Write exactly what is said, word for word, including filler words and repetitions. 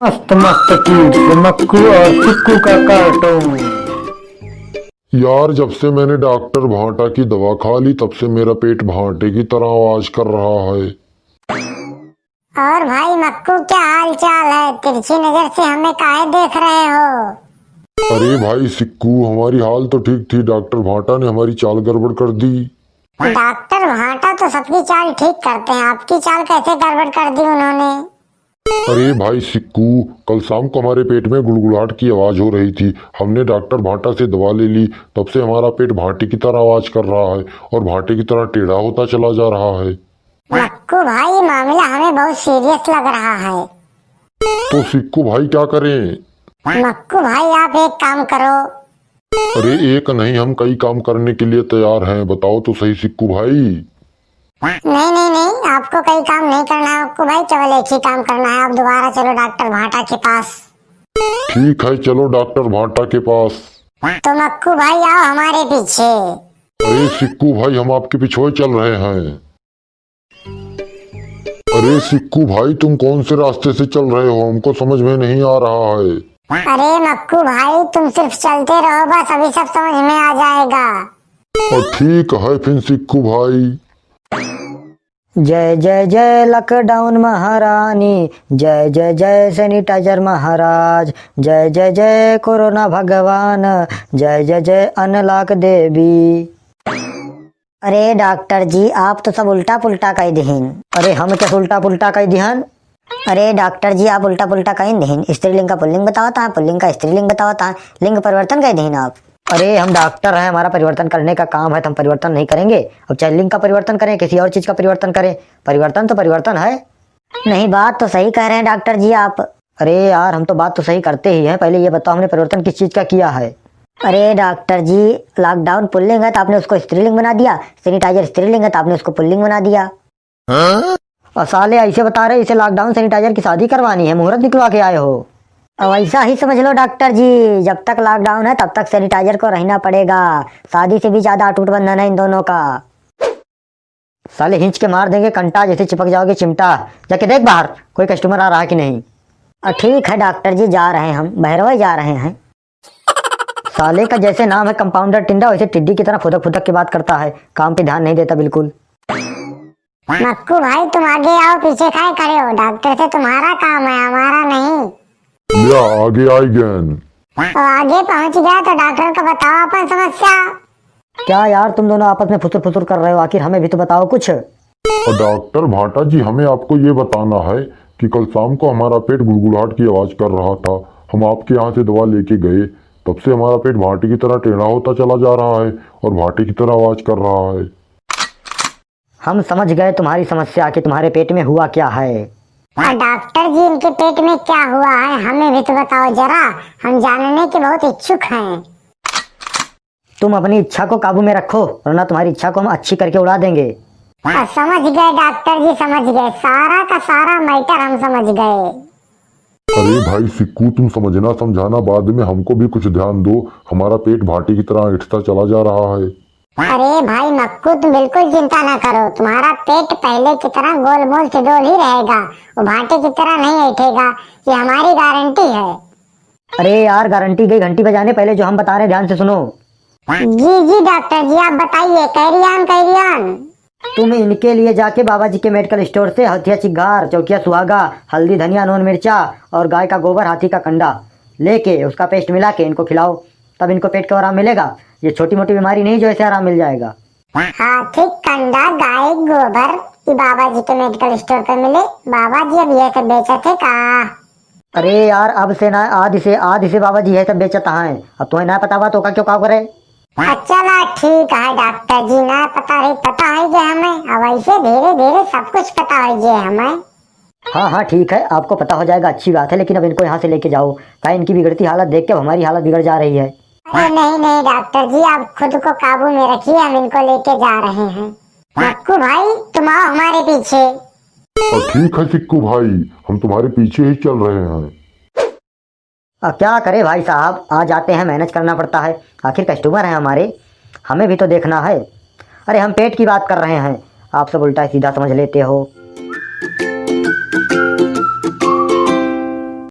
मस्त मस्त cute से मक्कू और सिक्कू का cartoon। यार, जब से मैंने डॉक्टर भांटा की दवा खा ली, तब से मेरा पेट भांटे की तरह आवाज कर रहा है। और भाई मक्कू, क्या हाल चाल है? तिरछी नजर से हमें काहे देख रहे हो? अरे भाई सिक्कू, हमारी हाल तो ठीक थी, डॉक्टर भांटा ने हमारी चाल गड़बड़ कर दी। डॉक्टर भांटा तो सबकी चाल ठीक करते हैं, आपकी चाल कैसे गड़बड़ कर दी उन्होंने? अरे भाई सिक्कू, कल शाम को हमारे पेट में गुड़गुड़ाहट की आवाज हो रही थी। हमने डॉक्टर भांटा से दवा ले ली, तब से हमारा पेट भांटे की तरह आवाज कर रहा है और भांटे की तरह टेढ़ा होता चला जा रहा है। मक्कू भाई, मामला हमें बहुत serious लग रहा है। तो सिक्कू भाई, क्या करें? मक्कू भाई, आप एक काम करो। अरे, एक नहीं, हम कई काम करने के लिए तैयार हैं। बताओ तो सही सिक्कू भाई। नहीं, नहीं, नहीं, आपको कई काम नहीं करना है मक्कू भाई, केवल एक ही काम करना है, आप दोबारा चलो डॉक्टर भांटा के पास। ठीक है, चलो डॉक्टर भांटा के पास। तो मक्कू भाई, आओ हमारे पीछे। अरे सिक्कू भाई, हम आपके पीछे चल रहे हैं। अरे सिक्कू भाई, तुम कौन से रास्ते से चल रहे हो? हमको समझ में नहीं आ रहा है। अरे मक्कू भाई, तुम सिर्फ चलते रहो, बस अभी सब समझ में आ जाएगा। और ठीक है फिर सिक्कू भाई। जय जय जय lockdown महारानी, जय जय जय sanitizer महाराज, जय जय जय कोरोना भगवान, जय जय जय अनलॉक देवी। अरे डॉक्टर जी, आप तो सब उल्टा पुल्टा कह दिहिन। अरे हम क्या उल्टा पुल्टा कह दिहन? अरे डॉक्टर जी, आप उल्टा पुल्टा कह दिहिन। स्त्रीलिंग का पुल्लिंग बतावत हैं, पुल्लिंग का स्त्रीलिंग बतावत हैं, लिंग परिवर्तन कह दिहिन आप। अरे हम डॉक्टर हैं, हमारा परिवर्तन करने का काम है, तो हम परिवर्तन नहीं करेंगे। अब चाहे लिंग का परिवर्तन करें, किसी और चीज का परिवर्तन करें, परिवर्तन तो परिवर्तन है। नहीं, बात तो सही कह रहे हैं डॉक्टर जी आप। अरे यार, हम तो बात तो सही करते ही हैं। पहले ये बताओ, हमने परिवर्तन किस चीज का किया है? अरे डॉक्टर जी, lockdown पुल्लिंग है तो आपने उसको स्त्रीलिंग बना दिया, sanitizer स्त्रीलिंग है तो आपने उसको पुल्लिंग बना दिया। और साले ऐसे बता रहे, इसे lockdown sanitizer की शादी करवानी है, मुहूर्त निकलवा के आए हो। अब ऐसा ही समझ लो डॉक्टर जी, जब तक lockdown है तब तक sanitizer को रहना पड़ेगा। शादी से भी ज्यादा अटूट बंधन है इन दोनों का। साले हिंच के मार देंगे कंटा, जैसे चिपक जाओगे चिमटा। जाके देख बाहर, कोई customer आ रहा है कि नहीं। अ, ठीक है डॉक्टर जी, जा रहे हैं हम, बहरवे जा रहे हैं। साले का जैसे नाम है कंपाउंडर टिंडा, वैसे टिड्डी की तरह फुदक फुदक के बात करता है, काम पे ध्यान नहीं देता बिल्कुल। मक्कू भाई, तुम आगे आओ, पीछे काहे खड़े हो? डॉक्टर से तुम्हारा काम है, हमारा नहीं। या, आगे आई गैन। तो आगे पहुंच गया तो डॉक्टर को बताओ अपन समस्या। क्या यार, तुम दोनों आपस में फुसुर फुसुर कर रहे हो? आखिर हमें भी तो बताओ कुछ। और डॉक्टर भांटा जी, हमें आपको ये बताना है कि कल शाम को हमारा पेट गुड़गुड़ाहट की आवाज कर रहा था। हम आपके यहाँ से दवा लेके गए, तब से हमारा पेट भांटे की तरह टेढ़ा होता चला जा रहा है और भांटे की तरह आवाज कर रहा है। हम समझ गए तुम्हारी समस्या कि तुम्हारे पेट में हुआ क्या है। और डॉक्टर जी, इनके पेट में क्या हुआ है, हमें भी तो बताओ जरा, हम जानने के बहुत इच्छुक हैं। तुम अपनी इच्छा को काबू में रखो, वरना तुम्हारी इच्छा को हम अच्छी करके उड़ा देंगे। और समझ गए डॉक्टर जी, समझ गए, सारा का सारा matter हम समझ गए। अरे भाई सिक्कू, तुम समझना समझाना बाद में, हमको भी कुछ ध्यान दो, हमारा पेट भांटे की तरह ऐंठता चला जा रहा है। अरे भाई मक्कू, तुम बिल्कुल चिंता ना करो, तुम्हारा पेट पहले की तरह गोल मोल सुडौल ही रहेगा, वो भांटे की तरह नहीं ऐंठेगा, ये हमारी गारंटी है। अरे यार, गारंटी गई घंटी बजाने, पहले जो हम बता रहे ध्यान से सुनो। जी जी डॉक्टर जी, आप बताइए, carry on, carry on। तुम इनके लिए जाके बाबा जी के मेडिकल स्टोर से हथिया चिग्गार, चौकिया सुहागा, हल्दी धनिया नून मिर्चा और गाय का गोबर हाथी का कंडा लेके उसका पेस्ट मिला के इनको खिलाओ, तब इनको पेट को आराम मिलेगा। ये छोटी मोटी बीमारी नहीं जो ऐसे आराम मिल जाएगा। हाथी कंडा, गाय गोबर, ई बाबा जी के मेडिकल स्टोर पे मिले। बाबा जी अब ये सब बेचत है का? अरे यार, अब से ना, आदि से, आदि से बाबा जी ये सब बेचत हैं। अब तुम्हें ना पता बा तो का क्यों का करे? अच्छा ला, ठीक है डॉक्टर जी, ना पता रही, पता है जे हमें, अब ऐसे धीरे धीरे सब कुछ पता है जे हमें। हाँ हाँ ठीक है, आपको पता हो जाएगा, अच्छी बात है, लेकिन अब इनको यहाँ से लेके जाओ, काहे इनकी बिगड़ती हालत देख के अब हमारी हालत बिगड़ जा रही है। अरे नहीं नहीं डॉक्टर जी, आप खुद को काबू में रखिए, हम इनको लेके जा रहे हैं। मक्कू भाई, तुम आओ हमारे पीछे। और ठीक है सिक्कू भाई, हम तुम्हारे पीछे ही चल रहे हैं। अब क्या करें भाई साहब, आ जाते हैं, मैनेज करना पड़ता है, आखिर कस्टमर हैं हमारे, हमें भी तो देखना है। अरे हम पेट की बात कर रहे हैं, आप सब उल्टा सीधा समझ लेते हो।